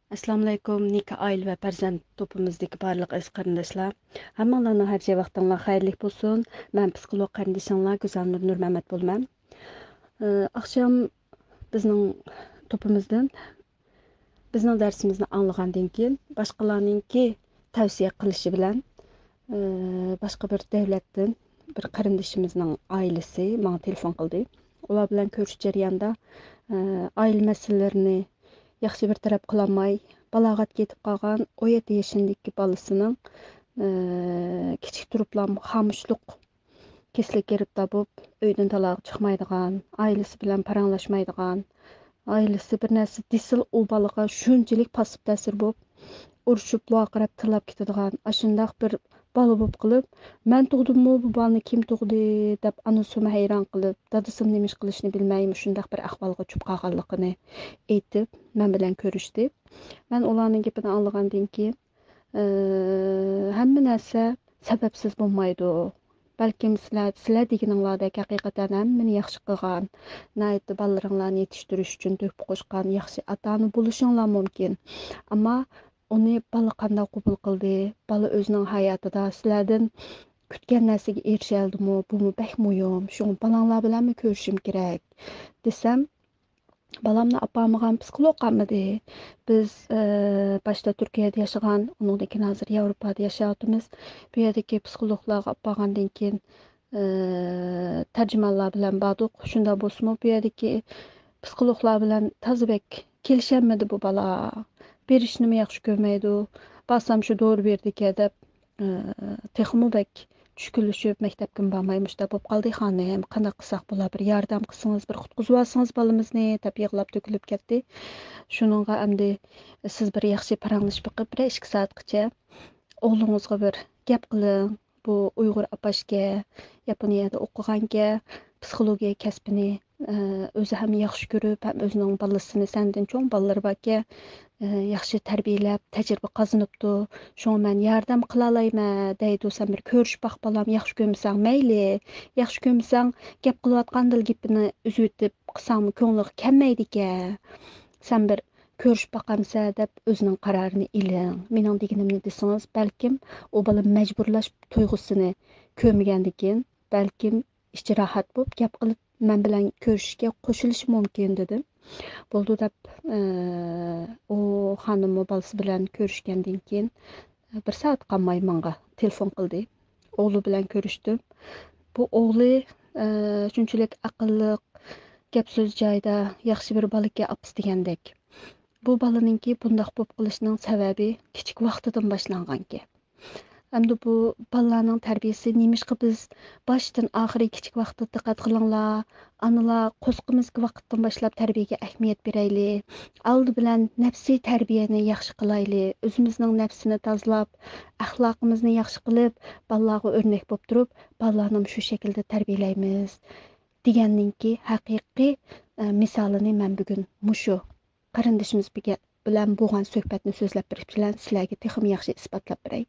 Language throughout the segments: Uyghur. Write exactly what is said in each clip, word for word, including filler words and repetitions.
ئەسسالامۇئەلەيكۇم، نىكاھ، ئائىلە ۋە پەرزەنت توپىمىزدىكى بارلىق ئەزىز قېرىنداشلار. ھەممىڭلارنىڭ ھەر جاي ۋاقتىڭلار خەيرلىك بولسۇن. مەن پسىخولوگ قېرىندىشىڭلار گۈزەلنۇر نۇرمەمەت بولىمەن. ئاخشام بىزنىڭ توپىمىزدىن بىزنىڭ دەرسىمىزنى ئاڭلىغاندىن كېيىن، باشقىلارنىڭكى تەۋسىيە قىلىشى بىلەن، ئى، باشقا بىر دۆلەتتىن بىر قېرىندىشىمىزنىڭ ئائىلىسى ماڭا تېلېفون قىلدى. ئۇلار بىلەن كۆرۈشۈش جەريانىدا، ئى، ئائىلە مەسىلىلىرىنى ياخشى بىر تەرەپ قىلالماي، بالاغەتكە يېتىپ قالغان ئون يەتتە يېشىندىكى بالىسىنىڭ، ئى، كىچىك تۇرۇپلام خامۇشلۇق كېسىلىگە گىرىپتار بولۇپ، ئۆيدىن تالاغا چىقمايدىغان، ئائىلىسى بىلەن پاراڭلاشمايدىغان، ئائىلىسى بىر نەرسە دېسىلا ئۇ بالىغا شۇنچىلىك پاسسىپ تەسىر بولۇپ، ئۇرۇشۇپ، ۋارقىراپ، تىللاپ كېتىدىغان، ئاشۇنداق بىر بالا بولۇپ قېلىپ، مەن تۇغدۇممۇ، بۇ بالىنى كىم تۇغدى دەپ ئانىسىمۇ ھەيران قېلىپ، دادىسىمۇ نېمە ئىش قىلىشنى بىلمەي مۇشۇنداق بىر ئەھۋالغا چۈشۈپ قالغانلىقىنى ئېيتىپ، مەن بىلەن كۆرۈشتى. مەن ئۇلارنىڭ گېپىنى ئاڭلىغاندىن كېيىن، ئى، ھەممە نەرسە سەۋەبسىز بولمايدۇ. بەلكىم سىلەر، سىلەر دېگىنىڭلاردەك ھەقىقەتەن ھەممىنى ياخشى قىلغان، ناھايىتى بالىلىرىڭلارنى يېتىشتۈرۈش ئۈچۈن تۆھپە قوشقان ياخشى ئاتا-ئانا بولۇشۇڭلار مۇمكىن. ئەمما ئۇنى بالا قانداق قوبۇل قىلدى؟ بالا ئۆزىنىڭ ھاياتىدا سىلەردىن كۈتكەن نەرسىگە ئېرىشەلىدىمۇ؟ بۇمۇ بەك مۇھىم. شۇڭا بالاڭلار بىلەنمۇ كۆرۈشۈم كېرەك، دېسەم، بالامنى ئاپارمىغان پسىخولوگ قالمىدى. بىز، ئى، باشتا تۈركىيەدە ياشىغان، ئۇنىڭدىن كېيىن ھازىر ياۋروپادا ياشاۋاتىمىز. بۇ يەردىكى پسىخولوگلارغا ئاپارغاندىن كېيىن، ئى، تەرجىمانلار بىلەن باردۇق. شۇنداق بولسىمۇ، بۇ يەردىكى پسىخولوگلار بىلەن تازا بەك كېلىشەلمىدى بۇ بالا. بېرىشنىمۇ ياخشى كۆرمەيدۇ. بارسام شۇ دورا بېرىدىكەن دەپ، ئى، تېخىمۇ بەك چۈشكۈنلىشىپ، مەكتەپكىمۇ بارماي مۇشۇنداق بولۇپ قالدى، خانىم، قانداق قىلساق بولا، بىر ياردەم قىلسىڭىز، بىر قۇتقۇزۇۋالسىڭىز بالىمىزنى، دەپ يىغلاپ تۆكۈلۈپ كەتتى. شۇنىڭغا ئەمدى سىز بىر ياخشى پاراڭلىشىپ بېقىپ، بىرەر ئىككى سائەتقىچە ئوغلىڭىزغا بىر گەپ قىلىڭ. بۇ ئۇيغۇر ئاپاشكە، ياپونىيەدە ئوقۇغانكە، پسىخولوگىيە كەسپىنى، ئى، ئۆزى ھەم ياخشى كۆرۈپ، ھەم ئۆزىنىڭ بالىسىنى، سەندىن چوڭ بالىلىرى باركەن، ئى، ياخشى تەربىيەلەپ، تەجرىبە قازىنىپتۇ. شۇڭا مەن ياردەم قىلالايمەن دەيدۇ، سەن بىر كۆرۈشۈپ باق بالام، ياخشى كۆرمىسەڭ مەيلى، ياخشى كۆرمىسەڭ گەپ قىلىۋاتقاندىلا گېپىنى ئۈزۈۋېتىپ قىلساڭمۇ كۆڭلىگە كەلمەيدىكەن. سەن بىر كۆرۈشۈپ باقامسەن دەپ ئۆزىنىڭ قارارىنى ئېلىڭ. مېنىڭ دېگىنىمنى دېسىڭىز، بەلكىم ئۇ بالا مەجبۇرلاش تۇيغۇسىنى كۆرمىگەندىكىن، بەلكىم ئىچى راھەت بولۇپ گەپ قىلىپ، مەن بىلەن كۆرۈشۈشكە قوشۇلۇشى مۇمكىن، دېدىم. بولىدۇ دەپ، ئە، ئۇ خانىممۇ بالىسى بىلەن كۆرۈشكەندىن كېيىن، بىر سائەت قالماي ماڭا تېلېفون قىلدى. ئوغلى بىلەن كۆرۈشتۈم. بۇ ئوغلى، ئە، شۇنچىلىك ئەقىللىق، گەپ سۆز جايىدا، ياخشى بىر بالىكەن، ئاپىسى دېگەندەك. بۇ بالىنىڭكى بۇنداق بولۇپ قېلىشىنىڭ سەۋەبى كىچىك ۋاقتىدىن باشلانغانىكەن. ئەمدى بۇ بالىلارنىڭ تەربىيىسى نېمىشقا بىز باشتىن ئاخىرى كىچىك ۋاقتىدا دىققەت قىلىڭلار، ئانىلار قورسىقىمىزدىكى ۋاقىتتىن باشلاپ تەربىيەگە ئەھمىيەت بېرەيلى، ئالدى بىلەن نەپسىي تەربىيەنى ياخشى قىلايلى، ئۆزىمىزنىڭ نەپسىنى تازىلاپ، ئەخلاقىمىزنى ياخشى قىلىپ، بالىلارغا ئۆرنەك بولۇپ تۇرۇپ، بالىلارنى شۇ شەكىلدە تەربىيەلەيمىز دېگەننىڭكى ھەقىقىي، ئە، مىسالىنى مەن بۈگۈن مۇشۇ قېرىندىشىمىز بىگە-، بىلەن بولغان سۆھبەتنى سۆزلەپ بېرىش بىلەن سىلەرگە تېخىمۇ ياخشى ئىسپاتلاپ بېرەي.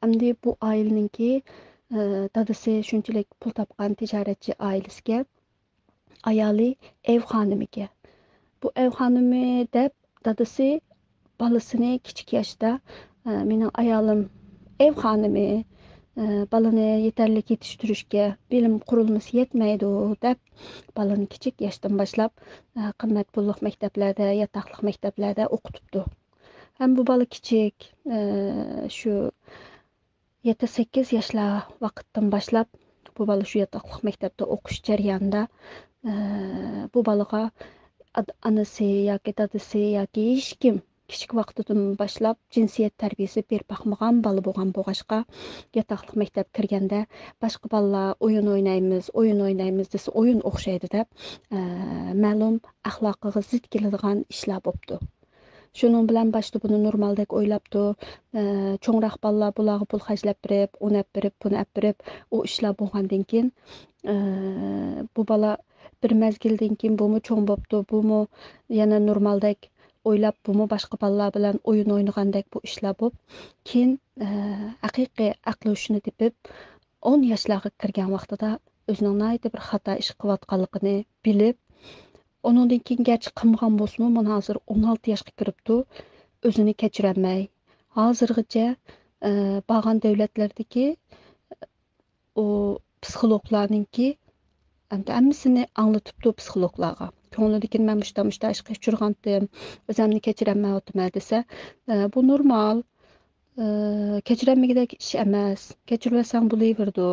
ئەمدى بۇ ئائىلىنىڭكى، ئى، دادىسى شۇنچىلىك پۇل تاپقان تىجارەتچى ئائىلىسىكەن، ئايالى ئەيۋ خانىمىكەن. بۇ ئەيۋ خانىمى دەپ دادىسى بالىسىنى كىچىك ياشتا، ئە، مېنىڭ ئايالىم ئەيۋ خانىمى، ئە، بالىنى يېتەرلىك يېتىشتۈرۈشكە بىلىم قۇرۇلمىسى يەتمەيدۇ، دەپ بالىنى كىچىك ياشتىن باشلاپ، ئە، قىممەت پۇللۇق مەكتەپلەردە، ياتاقلىق مەكتەپلەردە ئوقۇتۇپتۇ. ھەم بۇ بالا كىچىك، ئە، شۇ يەتتە، سەككىز ياشلار ۋاقىتتىن باشلاپ، بۇ بالا شۇ ياتاقلىق مەكتەپتە ئوقۇش جەريانىدا، ئە، بۇ بالىغا ئات-، ئانىسى ياكى دادىسى ياكى ھېچكىم كىچىك ۋاقتىدىن باشلاپ جىنسىيەت تەربىيەسى بېرىپ باقمىغان بالا بولغان بولغاچقا، ياتاقلىق مەكتەپ كىرگەندە باشقا بالىلار «ئويۇن ئوينايمىز، ئويۇن ئوينايمىز» دېسە، «ئويۇن ئوخشايدۇ» دەپ، ئە، مەلۇم ئەخلاقىغا زىت كېلىدىغان ئىشلار بوپتۇ. شۇنىڭ بىلەن باشتا بۇنى نورمالدەك ئويلاپتۇ. ئە، چوڭراق بالىلار بۇلارغا پۇل خەجلەپ بېرىپ، ئۇنى ئەپ بېرىپ، بۇنى ئەپ بېرىپ، ئۇ ئىشلار بولغاندىن كېيىن، ئە، بۇ بالا بىر مەزگىلدىن كېيىن بۇمۇ چوڭ بوپتۇ، بۇمۇ يەنە نورمالدەك ئويلاپ، بۇمۇ باشقا بالىلار بىلەن ئويۇن ئوينىغاندەك بۇ ئىشلار بوپ، كېيىن، ئە، ھەقىقىي ئەقلى ھوشىنى تېپىپ، ئون ياشلارغا كىرگەن ۋاقتىدا ئۆزىنىڭ ناھايىتى بىر خاتا ئىش قىلىۋاتقانلىقىنى بىلىپ، ئۇنىڭدىن كېيىن گەرچە قىلمىغان بولسىمۇ، مانا ھازىر ئون ئالتە ياشقا كىرىپتۇ. ئۆزىنى كەچۈرەلمەي، ھازىرغىچە، ئە، بارغان دۆلەتلەردىكى ئۇ پسىخولوگلارنىڭكى ئەمدى ھەممىسىنى ئاڭلىتىپتۇ پسىخولوگلارغا. كۆڭلىدىكىنى مەن مۇشتا، مۇشتا ئىشقا ئۇچرىغانتىم، ئۆزۈمنى كەچۈرەلمەيۋاتىمەن دېسە، ئە، بۇ نورمال، ئە، كەچۈرەلمىگۈدەك ئىش ئەمەس. كەچۈرۈۋەتسەڭ بولۇۋېرىدۇ.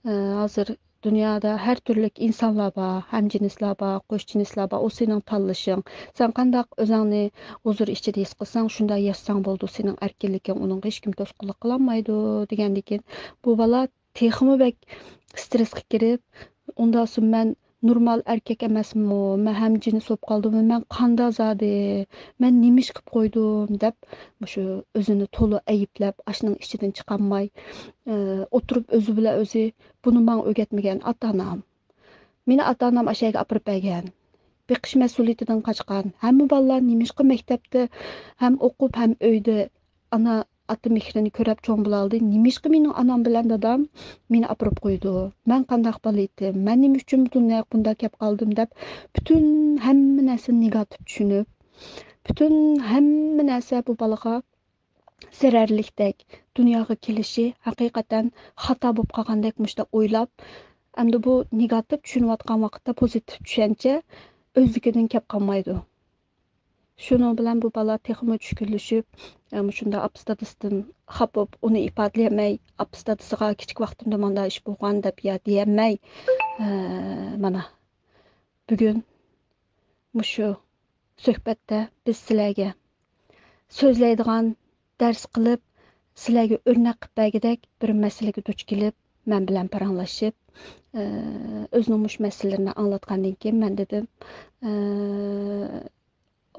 ئە، ھازىر دۇنيادا ھەر تۈرلۈك ئىنسانلار بار، ھەمجىنسلار بار، قوش جىنسلار بار، ئۇ سېنىڭ تاللىشىڭ. سەن قانداق ئۆزۈڭنى ھۇزۇر ئىچىدە ھېس قىلساڭ، شۇنداق ياشىساڭ بولىدۇ، سېنىڭ ئەركىنلىكىڭ، ئۇنىڭغا ھېچكىم توسقۇنلۇق قىلالمايدۇ، دېگەندىكىن، بۇ بالا تېخىمۇ بەك سترېسقا كىرىپ، ئۇنداق سون مەن نورمال ئەركەك ئەمەسمۇ، مەن ھەمجىنس بولۇپ قالدىممۇ، مەن قانداق زادى، مەن نېمە ئىش قىلىپ قويدۇم دەپ، مۇشۇ ئۆزىنى تولا ئەيىبلەپ، ئاشۇنىڭ ئىچىدىن چىقالماي، ئە، ئولتۇرۇپ ئۆزى بىلەن ئۆزى، بۇنى ماڭا ئۆگەتمىگەن ئاتا-ئانام. مېنى ئاتا-ئانام ئاشۇ يەرگە ئاپىرىپ بەرگەن. بېقىش مەسئۇلىيىتىدىن قاچقان. ھەممە بالىلار نېمىشقا مەكتەپتە ھەم ئوقۇپ، ھەم ئۆيدە ئانا، ئاتا مېھرىنى كۆرۈپ چوڭ بولالىدى؟ نېمىشقا مېنىڭ ئانام بىلەن دادام مېنى ئاپىرىپ قويىدۇ؟ مەن قانداق بالا ئىدىم؟ مەن نېمە ئۈچۈن بۇ دۇنياغا بۇنداق كەپ قالدىم دەپ، پۈتۈن ھەممە نەرسىنى نېگاتىپ چۈشىنىپ، پۈتۈن ھەممە نەرسە بۇ بالىغا زەرەرلىكتەك، دۇنياغا كېلىشى ھەقىقەتەن خاتا بولۇپ قالغاندەك مۇشۇنداق ئويلاپ، ئەمدى بۇ نېگاتىپ چۈشىنىۋاتقان ۋاقىتتا پوزىتىپ چۈشەنچە ئۆزلۈكىدىن كەپ قالمايدۇ. شۇنىڭ بىلەن بۇ بالا تېخىمۇ چۈشكۈنلىشىپ، ئە، مۇشۇنداق ئاپىسى دادىسىدىن خاپا بولۇپ، ئۇنى ئىپادىلىيەلمەي، ئاپىسى دادىسىغا كىچىك ۋاقتىمدا مانداق ئىش بولغان دەپ يا دېيەلمەي، ئە، مانا، بۈگۈن مۇشۇ سۆھبەتتە بىز سىلەرگە سۆزلەيدىغان، دەرس قىلىپ، سىلەرگە ئۆرنەك قىلىپ بەرگۈدەك بىر مەسىلىگە دۇچ كېلىپ، مەن بىلەن پاراڭلىشىپ، ئە، ئۆزىنىڭ مۇشۇ مەسىلىلىرىنى ئاڭلاتقاندىن كېيىن مەن دېدىم، ئە،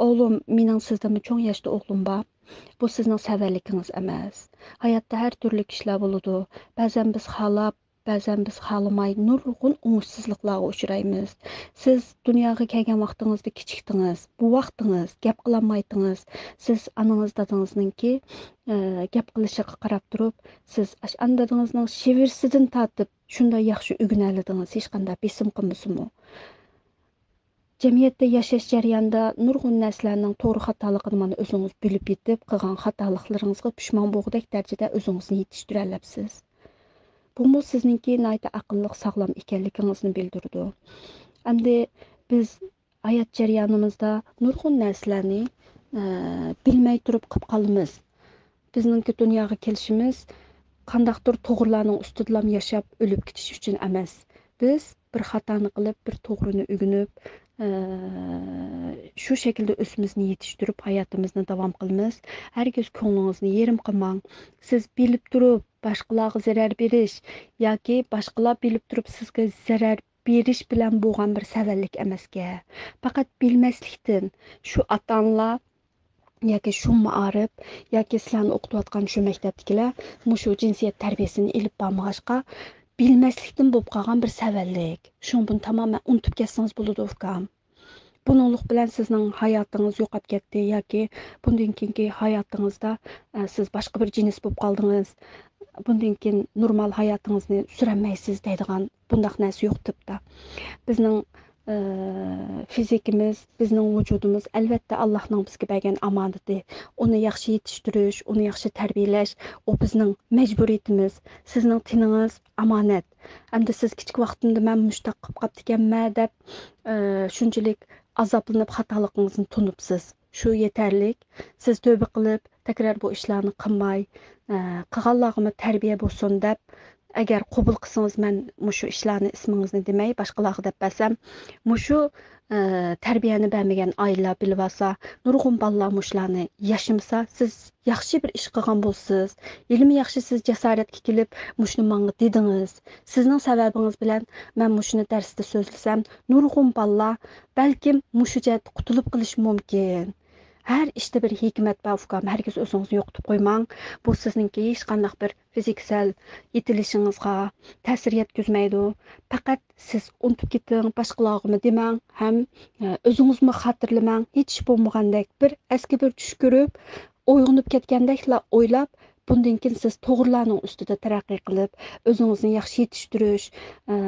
ئوغلۇم، مېنىڭ سىزدىنمۇ چوڭ ياشتا ئوغلۇم بار. بۇ سىزنىڭ سەۋەنلىكىڭىز ئەمەس. ھاياتتا ھەر تۈرلۈك ئىشلار بولىدۇ. بەزەن بىز خالاپ، بەزەن بىز خالىماي نۇرغۇن ئوڭۇشسىزلىقلارغا ئۇچرايمىز. سىز دۇنياغا كەلگەن ۋاقتىڭىزدا كىچىكتىڭىز، بوۋاقتىڭىز، گەپ قىلالمايتتىڭىز. سىز ئانىڭىز، دادىڭىزنىڭكى، ئە، گەپ قىلىشىغا قاراپ تۇرۇپ، سىز ئاشۇ ئانا، دادىڭىزنىڭ شىۋىرىسىدىن تارتىپ شۇنداق ياخشى ئۆگىنەلىدىڭىز، ھېچقانداق بېسىم قىلمىسىمۇ. جەمئىيەتتە ياشاش جەريانىدا نۇرغۇن نەرسىلەرنىڭ توغرا خاتالىقىنى مانا ئۆزىڭىز بىلىپ يېتىپ، قىلغان خاتالىقلىرىڭىزغا پۇشمان بولغۇدەك دەرىجىدە ئۆزىڭىزنى يېتىشتۈرەلەپسىز. بۇمۇ سىزنىڭكى ناھايىتى ئەقىللىق، ساغلام ئىكەنلىكىڭىزنى بىلدۈرىدۇ. ئەمدى بىز ھايات جەريانىمىزدا نۇرغۇن نەرسىلەرنى، ئە، بىلمەي تۇرۇپ قىلىپ قالىمىز. بىزنىڭكى دۇنياغا كېلىشىمىز قانداقتۇر توغرىلارنىڭ ئۈستىدىلا ياشاپ ئۆلۈپ كېتىش ئۈچۈن ئەمەس. بىز بىر خاتانى قىلىپ، بىر توغرىنى ئۆگىنىپ، ئە، شۇ شەكىلدە ئۆزىمىزنى يېتىشتۈرۈپ، ھاياتىمىزنى داۋام قىلىمىز. ھەرگىز كۆڭلىڭىزنى يېرىم قىلماڭ. سىز بىلىپ تۇرۇپ باشقىلارغا زەرەر بېرىش ياكى باشقىلار بىلىپ تۇرۇپ سىزگە زەرەر بېرىش بىلەن بولغان بىر سەۋەنلىك ئەمەسكەن. پەقەت بىلمەسلىكتىن شۇ ئاتا-ئانىلار ياكى شۇ مائارىپ ياكى سىلەرنى ئوقۇتۇۋاتقان شۇ مەكتەپتىكىلەر مۇشۇ جىنسىيەت تەربىيەسىنى ئېلىپ بارمىغاچقا، بىلمەسلىكتىن بولۇپ قالغان بىر سەۋەنلىك. شۇڭا بۇنى تامامەن ئۇنتۇپ كەتسىڭىز بولىدۇ، ئۇكام. بۇنىڭلىق بىلەن سىزنىڭ ھاياتىڭىز يوقاپ كەتتى ياكى بۇندىن كېيىنكى ھاياتىڭىزدا، ئە، سىز باشقا بىر جىنس بولۇپ قالدىڭىز، بۇندىن كېيىن نورمال ھاياتىڭىزنى سۈرەلمەيسىز دەيدىغان بۇنداق نەرسە يوق تىپتا. بىزنىڭ، ئە، فىزىكىمىز، بىزنىڭ ۋۇجۇدىمىز، ئەلۋەتتە، ئاللاھنىڭ بىزگە بەرگەن ئامانىتى. ئۇنى ياخشى يېتىشتۈرۈش، ئۇنى ياخشى تەربىيەلەش، ئۇ بىزنىڭ مەجبۇرىيىتىمىز. سىزنىڭ تېنىڭىز ئامانەت. ئەمدى سىز كىچىك ۋاقتىمدا مەن مۇشۇنداق قىلىپ قاپتىكەنمەن دەپ، ئە، شۇنچىلىك ئازابلىنىپ خاتالىقىڭىزنى تونۇپسىز. شۇ يېتەرلىك. سىز تۆبە قىلىپ، تەكرار بۇ ئىشلارنى قىلماي، ئە، قىلغانلارغىمۇ تەربىيە بولسۇن دەپ، ئەگەر قوبۇل قىلسىڭىز، مەن مۇشۇ ئىشلارنى ئىسمىڭىزنى دېمەي، باشقىلارغا دەپ بەرسەم، مۇشۇ، ئە، تەربىيەنى بەرمىگەن ئائىلىلەر بىلىۋالسا، نۇرغۇن بالىلار مۇشۇلارنى ياشىمىسا، سىز ياخشى بىر ئىش قىلغان بولىسىز. ھېلىمۇ ياخشى سىز جاسارەتكە كېلىپ، مۇشۇنى ماڭا دېدىڭىز. سىزنىڭ سەۋەبىڭىز بىلەن مەن مۇشۇنى دەرستە سۆزلىسەم، نۇرغۇن بالىلار بەلكىم مۇشۇ جەھەتتە قۇتۇلۇپ قېلىشى مۇمكىن. ھەر ئىشتا بىر ھېكمەت بار، ئۇكام، ھەرگىز ئۆزىڭىزنى يوقىتىپ قويماڭ. بۇ سىزنىڭكى ھېچقانداق بىر فىزىكسەل يېتىلىشىڭىزغا تەسىر يەتكۈزمەيدۇ. پەقەت سىز ئۇنتۇپ كېتىڭ، باشقىلارغىمۇ دېمەڭ ھەم، ئە، ئۆزىڭىزمۇ خاتىرىلىمەڭ. ھېچ ئىش بولمىغاندەك، بىر ئەسكى بىر چۈش كۆرۈپ، ئويغىنىپ كەتكەندەكلا ئويلاپ، بۇندىن كېيىن سىز توغرىلارنىڭ ئۈستىدە تەرەققىي قىلىپ، ئۆزىڭىزنى ياخشى يېتىشتۈرۈش، ئە،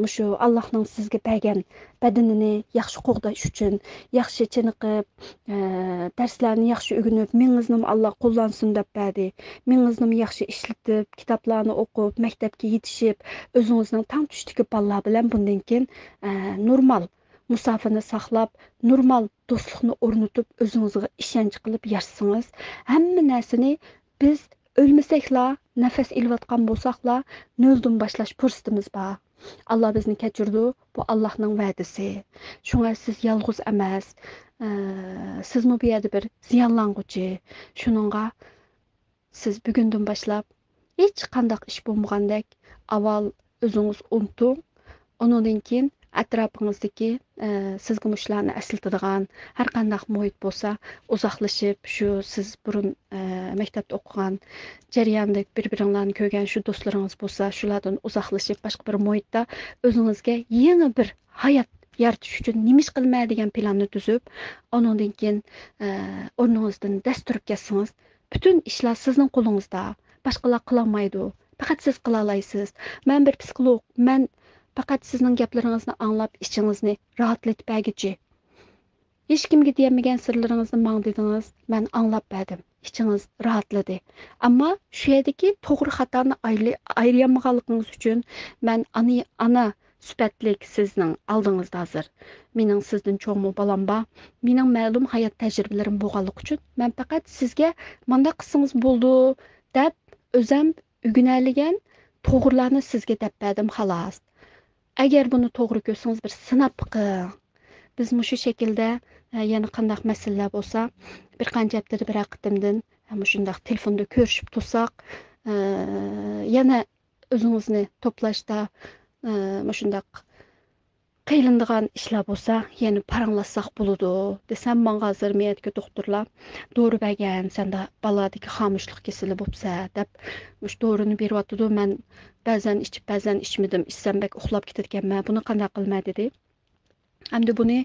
مۇشۇ ئاللاھنىڭ سىزگە بەرگەن بەدىنىنى ياخشى قوغداش ئۈچۈن، ياخشى چېنىقىپ، ئە، دەرسلەرنى ياخشى ئۆگىنىپ، مېڭىڭىزنىمۇ ئاللا قوللانسۇن دەپ بەردى. مېڭىڭىزنىمۇ ياخشى ئىشلىتىپ، كىتابلارنى ئوقۇپ، مەكتەپكە يېتىشىپ، ئۆزىڭىزنىڭ تەڭ چۈشتىكى بالىلار بىلەن بۇندىن كېيىن، ئە، نورمال مۇساپىنى ساقلاپ، نورمال دوستلۇقنى ئورنىتىپ، ئۆزىڭىزگە ئىشەنچ قىلىپ ياشىسىڭىز، ھەممە نەرسىنى بىز ئۆلمىسەكلا، نەپەس ئېلىۋاتقان بولساقلا، نۆلدىن باشلاش پۇرسىتىمىز بار. ئاللا بىزنى كەچۈرىدۇ، بۇ ئاللانىڭ ۋەدىسى. شۇڭا سىز يالغۇز ئەمەس، ئە، سىزمۇ بۇ يەردە بىر زىيانلانغۇچى. شۇنىڭغا سىز بۈگۈندىن باشلاپ ھېچقانداق ئىش بولمىغاندەك ئاۋۋال ئۆزىڭىز ئۇنتۇڭ. ئۇنىڭدىن كېيىن ئەتراپىڭىزدىكى، ئە، سىزگە مۇشۇلارنى ئەسلىتىدىغان ھەر قانداق مۇھىت بولسا، ئۇزاقلىشىپ، شۇ سىز بۇرۇن، ئە، مەكتەپتە ئوقۇغان جەرياندا بىر-بىرىڭلارنى كۆرگەن شۇ دوستلىرىڭىز بولسا، شۇلاردىن ئۇزاقلىشىپ، باشقا بىر مۇھىتتا ئۆزىڭىزگە يېڭى بىر ھايات يارىتىش ئۈچۈن نېمە ئىش قىلىمەن دېگەن پىلاننى تۈزۈپ، ئۇنىڭدىن كېيىن، ئە، ئورنىڭىزدىن دەس تۇرۇپ كەتسىڭىز، پۈتۈن ئىشلار سىزنىڭ قولىڭىزدا. باشقىلار قىلالمايدۇ. پەقەت سىز قىلالايسىز. مەن بىر پسىخولوگ، مەن پەقەت سىزنىڭ گەپلىرىڭىزنى ئاڭلاپ، ئىچىڭىزنى راھەتلىتىپ بەرگۈچى. ھېچكىمگە دېيەلمىگەن سىرلىرىڭىزنى ماڭا دېدىڭىز، مەن ئاڭلاپ بەردىم. ئىچىڭىز راھەتلىدى. ئەمما شۇ يەردىكى توغرا خاتانى ئايلى-، ئايرىيالمىغانلىقىڭىز ئۈچۈن مەن ئانا، ئانا سۈپەتلىك سىزنىڭ ئالدىڭىزدا ھازىر. مېنىڭ سىزدىن چوڭمۇ بالام بار. مېنىڭ مەلۇم ھايات تەجرىبىلىرىم بولغانلىقى ئۈچۈن مەن پەقەت سىزگە مانداق قىلسىڭىز بولىدۇ دەپ ئۆزەم ئۆگىنەلىگەن توغرىلارنى سىزگە دەپ بەردىم، خالاس. ئەگەر بۇنى توغرا كۆرسىڭىز، بىر سىناپ بېقىڭ. بىز مۇشۇ شەكىلدە، ئە، يەنە قانداق مەسىلىلەر بولسا، بىر قانچە ھەپتىدە بىرەر قېتىمدىن، ئە، مۇشۇنداق تېلېفوندا كۆرۈشۈپ تۇرساق، ئە، يەنە ئۆزىڭىزنى توپلاشتا، ئە، مۇشۇنداق قىينىلىدىغان ئىشلار بولسا، يەنە پاراڭلاشساق بولىدۇ دېسەم، ماڭا ھازىر مەيەتكە دوختۇرلار دورا بەرگەن، سەندە بالىلاردىكى خامۇشلۇق كېسىلى بوپسە دەپ، مۇشۇ دورىنى بېرىۋاتىدۇ. مەن بەزەن ئىچىپ، بەزەن ئىچمىدىم، ئىچسەم بەك ئۇخلاپ كېتىدىكەنمەن، بۇنى قانداق قىلىمەن دېدى. ئەمدى بۇنى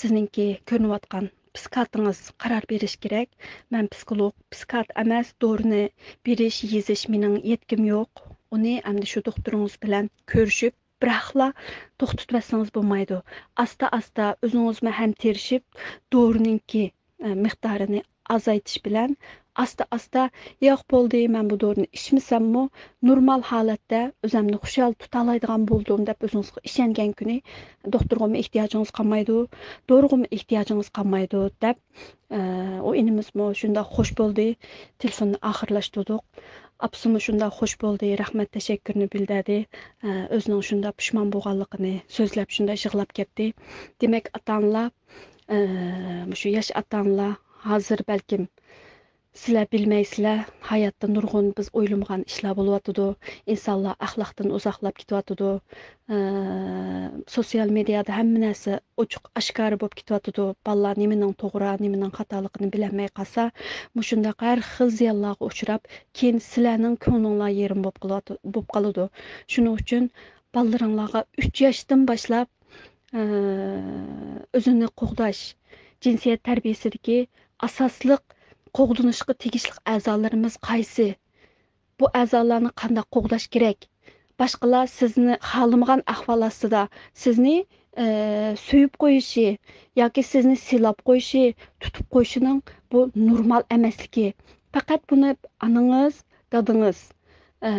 سىزنىڭكى كۆرۈنۈۋاتقان پسىكاتىڭىز قارار بېرىش كېرەك. مەن پسىخولوگ، پسىكات ئەمەس، دورىنى بېرىش، يېزىش مېنىڭ يەتكۈم يوق. ئۇنى ئەمدى شۇ دوختۇرىڭىز بىلەن كۆرۈشۈپ، بىراقلا توختىتىۋەتسىڭىز بولمايدۇ. ئاستا-ئاستا ئۆزىڭىزمۇ ھەم تىرىشىپ، دورىنىڭكى، ئە، مىقدارىنى ئازايتىش بىلەن ئاستا-ئاستا، «ياق، بولدى، مەن بۇ دورىنى ئىچمىسەممۇ نورمال ھالەتتە ئۆزەمنى خۇشال تۇتالايدىغان بولدۇم» دەپ ئۆزىڭىزگە ئىشەنگەن كۈنى دوختۇرغىمۇ ئېھتىياجىڭىز قالمايدۇ، دورىغىمۇ ئېھتىياجىڭىز قالمايدۇ دەپ، ئە، ئۇ ئىنىمىزمۇ شۇنداق خوش بولدى، تېلېفوننى ئاخىرلاشتۇردۇق. ئاپىسىمۇ شۇنداق خوش بولدى، رەھمەت، تەشەككۈرنى بىلدۈردى. ئە، ئۆزىنىڭ شۇنداق پۇشمان بولغانلىقىنى سۆزلەپ، شۇنداق يىغلاپ كەتتى. دېمەك، ئاتا-ئانىلار، ئە، مۇشۇ ياش ئاتا-ئانىلار ھازىر بەلكىم سىلەر بىلمەيسىلەر، ھاياتتا نۇرغۇن بىز ئويلىمىغان ئىشلار بولۇۋاتىدۇ. ئىنسانلار ئەخلاقتىن ئۇزاقلاپ كېتىۋاتىدۇ. ئە، سوتسىيال مېدىيادا ھەممە نەرسە ئوچۇق ئاشكارا بولۇپ كېتىۋاتىدۇ. بالىلار نېمىنىڭ توغرا، نېمىنىڭ خاتالىقىنى بىلەلمەي قالسا، مۇشۇنداق ھەر خىل زىيانلارغا ئۇچراپ، كېيىن سىلەرنىڭ كۆڭلۈڭلار يېرىم بولۇپ قالىدۇ، بولۇپ قالىدۇ. شۇنىڭ ئۈچۈن بالىلىرىڭلارغا ئۈچ ياشتىن باشلاپ، ئە، ئۆزىنى قوغداش، جىنسىيەت تەربىيەسىدىكى ئاساسلىق قوغدىنىشقا تېگىشلىك ئەزالىرىمىز قايسى؟ بۇ ئەزالارنى قانداق قوغداش كېرەك؟ باشقىلار سىزنى خالىمىغان ئەھۋال ئاستىدا سىزنى، ئە، سۆيۈپ قويۇشى ياكى سىزنى سىلاپ قويۇشى، تۇتۇپ قويۇشىنىڭ بۇ نورمال ئەمەسلىكى. پەقەت بۇنى ئانىڭىز، دادىڭىز، ئە،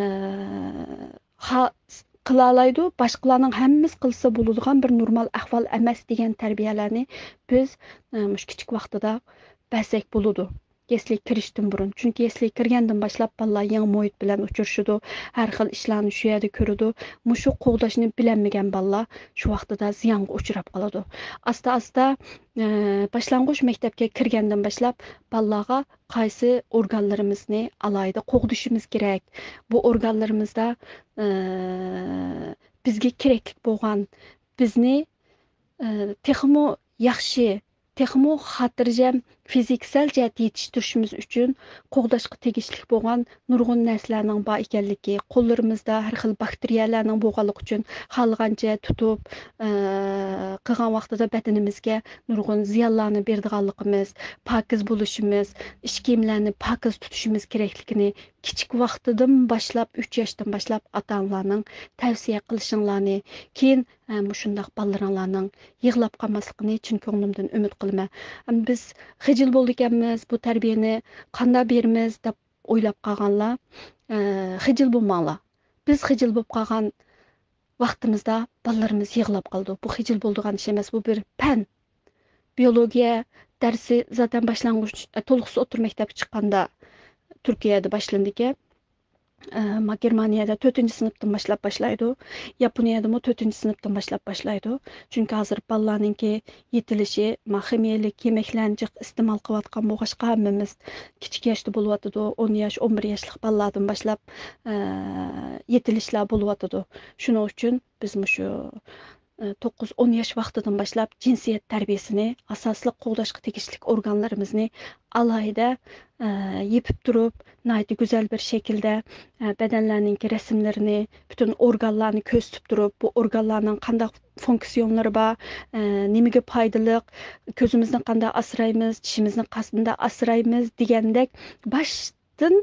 خا-، قىلالايدۇ، باشقىلارنىڭ ھەممىسى قىلسا بولىدىغان بىر نورمال ئەھۋال ئەمەس دېگەن تەربىيەلەرنى بىز، ئە، مۇشۇ كىچىك ۋاقتىدا بەرسەك بولىدۇ. يەسلىگە كىرىشتىن بۇرۇن. چۈنكى يەسلىگە كىرگەندىن باشلاپ بالىلار يېڭى مۇھىت بىلەن ئۇچرىشىدۇ، ھەر خىل ئىشلارنى شۇ يەردە كۆرىدۇ. مۇشۇ قوغداشنى بىلەلمىگەن بالىلار شۇ ۋاقتىدا زىيانغا ئۇچراپ قالىدۇ. ئاستا-ئاستا، ئە، باشلانغۇچ مەكتەپكە كىرگەندىن باشلاپ بالىلارغا قايسى ئورگانلىرىمىزنى ئالاھىدە قوغدىشىمىز كېرەك؟ بۇ ئورگانلىرىمىزدا، ئە، بىزگە كېرەكلىك بولغان، بىزنى، ئە، تېخىمۇ ياخشى، تېخىمۇ خاتىرجەم فىزىكىسەل جەھەتتە يېتىشتۈرۈشىمىز ئۈچۈن قوغداشقا تېگىشلىك بولغان نۇرغۇن نەرسىلەرنىڭ بار ئىكەنلىكى، قوللىرىمىزدا ھەر خىل باكتېرىيەلەرنىڭ بولغانلىقى ئۈچۈن خالىغانچە تۇتۇپ، ئە، قىلغان ۋاقتىدا بەدىنىمىزگە نۇرغۇن زىيانلارنى بېرىدىغانلىقىمىز، پاكىز بولۇشىمىز، ئىچ كىيىملەرنى پاكىز تۇتۇشىمىز كېرەكلىكىنى كىچىك ۋاقتىدىن باشلاپ، ئۈچ ياشتىن باشلاپ ئاتا-ئانىلارنىڭ تەۋسىيە قىلىشىڭلارنى، كېيىن، ئە، مۇشۇنداق بالىلىرىڭلارنىڭ يىغلاپ قالماسلىقىنى چىن كۆڭلۈمدىن ئۈمىد قىلىمەن. ئەمما بىز خىجىل بولىدىكەنمىز، بۇ تەربىيەنى قانداق بېرىمىز دەپ ئويلاپ قالغانلار، ئە، خىجىل بولماڭلار. بىز خىجىل بولۇپ قالغان ۋاقتىمىزدا بالىلىرىمىز يىغلاپ قالىدۇ. بۇ خىجىل بولىدىغان ئىش ئەمەس، بۇ بىر پەن. بىيولوگىيە دەرسى زاتەن باشلانغۇچ، ئە، تولۇقسىز ئوتتۇرا مەكتەپكە چىققاندا تۈركىيەدە باشلىنىدىكەن. ئە، ما گېرمانىيەدە تۆتىنچى سىنىپتىن باشلاپ باشلايدۇ. ياپونىيەدىمۇ تۆتىنچى سىنىپتىن باشلاپ باشلايدۇ. چۈنكى ھازىر بالىلارنىڭكى يېتىلىشى، ما خىمىيەلىك يېمەكلەرنى جىق ئىستېمال قىلىۋاتقان بولغاچقا، ھەممىمىز كىچىك ياشتا بولۇۋاتىدۇ. ئون ياش، ئون بىر ياشلىق بالىلاردىن باشلاپ، ئە، يېتىلىشلەر بولۇۋاتىدۇ. شۇنىڭ ئۈچۈن بىز مۇشۇ، ئە، توققۇز، ئون ياش ۋاقتىدىن باشلاپ جىنسىيەت تەربىيەسىنى، ئاساسلىق قوغداشقا تېگىشلىك ئورگانلىرىمىزنى ئالاھىدە، ئە، يېپىپ تۇرۇپ، ناھايىتى گۈزەل بىر شەكىلدە، ئە، بەدەنلەرنىڭكى رەسىملىرىنى، پۈتۈن ئورگانلارنى كۆرسىتىپ تۇرۇپ، بۇ ئورگانلارنىڭ قانداق فۇنكسىيونلىرى بار، ئە، نېمىگە پايدىلىق، كۆزىمىزنى قانداق ئاسرايمىز، چىشىمىزنى قانداق ئاسرايمىز دېگەندەك باش تىن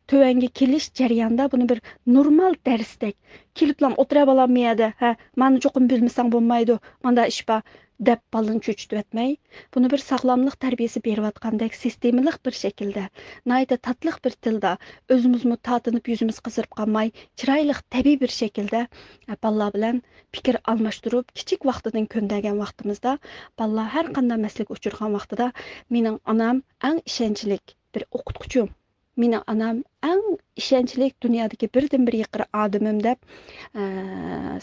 تۆۋەنگە كېلىش جەريانىدا بۇنى بىر نورمال دەرستەك، كېلىپلا ئولتۇرە بالام بۇ يەردە، ھە، مانا چوقۇم بىلمىسەڭ بولمايدۇ، مانداق ئىش بار، دەپ بالىنى چۆچۈتۈۋەتمەي، بۇنى بىر ساغلاملىق تەربىيەسى بېرىۋاتقاندەك سىستېمىلىق بىر شەكىلدە، ناھايىتى تاتلىق بىر تىلدا، ئۆزىمىزمۇ تارتىنىپ يۈزىمىز قىزىرىپ قالماي، چىرايلىق تەبىئىي بىر شەكىلدە، ئە، بالىلار بىلەن پىكىر ئالماشتۇرۇپ، كىچىك ۋاقتىدىن كۆندەرگەن ۋاقتىمىزدا، بالىلار ھەر قانداق مەسىلىگە ئۇچرىغان ۋاقتىدا، مېنىڭ ئانام ئەڭ ئىشەنچلىك بىر ئوقۇتقۇچۇم، مېنىڭ ئانام ئەڭ ئىشەنچلىك، دۇنيادىكى بىردىنبىر يېقىن ئادىمىم دەپ، ئە،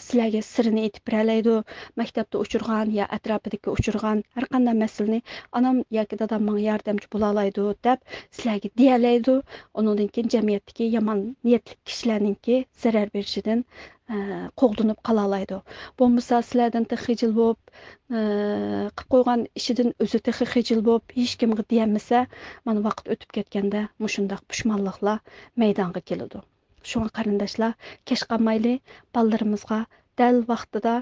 سىلەرگە سىرىنى ئېيتىپ بېرەلەيدۇ. مەكتەپتە ئۇچرىغان يا ئەتراپىدىكى ئۇچرىغان ھەر قانداق مەسىلىنى ئانام ياكى دادام ماڭا ياردەمچى بولالايدۇ دەپ سىلەرگە دېيەلەيدۇ. ئۇنىڭدىن كېيىن جەمئىيەتتىكى يامان نىيەتلىك كىشىلەرنىڭكى زەرەر بېرىشىدىن، ئە، قوغدىنىپ قالالايدۇ. بولمىسا سىلەردىن تېخى خىجىل بولۇپ، ئى، قىپ قويغان ئىشىدىن ئۆزى تېخى خىجىل بولۇپ، ھېچكىمگە دېيەلمىسە، مانا ۋاقىت ئۆتۈپ كەتكەندە مۇشۇنداق پۇشمانلىقلار مەيدانغا كېلىدۇ. شۇڭا قېرىنداشلار، كەچ قالمايلى، بالىلىرىمىزغا دەل ۋاقتىدا،